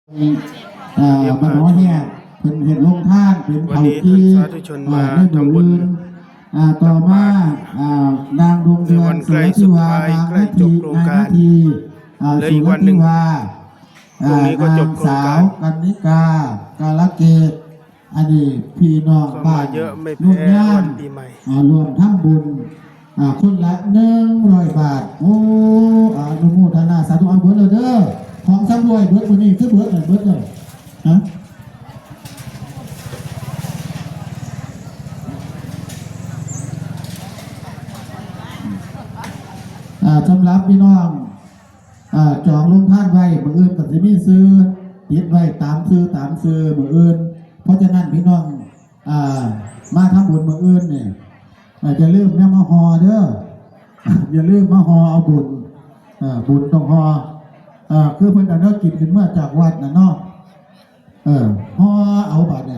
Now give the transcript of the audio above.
ອ່າ ບ້ານຫໍແຮກ ເພິ່ນເຮັດໂຮງທານເປັນເຂົ້າຈີ່ ອ່າ ໃນມື້ອື່ນ ອ່າ ຕໍ່ມາ ອ່າ ນາງດວງເດືອນ ໃນວັນໃກ້ສຸດທ້າຍ ໃກ້ຈົບໂຄງການ ນາງທີ່ ອ່າ ເຫຼືອອີກວັນໜຶ່ງ ສຸລະທິວາ ອ່າ ນາງສາວກັນນິກາ ກາລະເກດ ອັນນີ້ພີ່ນ້ອງບ້ານໂນນຍາມ ອ່າ ຮ່ວມທຳບຸນ ອ່າ ຄົນລະໜຶ່ງຮ້ອຍບາດ. ໂອ້ ອະນຸໂມທະນາສາທຸ. ເອົາເບິດແລ້ວເດີ ຂອງຊຳລວຍເບິດມື້ນີ້ ຄືເບິດແລ້ວ ເບິດແລ້ວ ຮະ? ອ່າ ສຳລັບພີ່ນ້ອງ ອ່າ ຈອງໂຮງທານໄວ້ ມື້ອື່ນກໍຊິມີຊື່ ຕິດໄວ້ຕາມຊື່ຕາມຊື່ມື້ອື່ນ. ເພາະສະນັ້ນ ພີ່ນ້ອງ ອ່າ ມາທຳບຸນມື້ອື່ນນີ້ ເອີ ຢ່າລືມນຳມາຫໍ່ເດີ ຢ່າລືມມາຫໍ່ເອົາບຸນ ເອີ ບຸນຕ້ອງຫໍ່ ເອີ ຄືເພິ່ນເອົາແນວກິນຂຶ້ນເມືອຈາກວັດນະເນາະ ເອີ ຫໍ່ເອົາບາດນີ້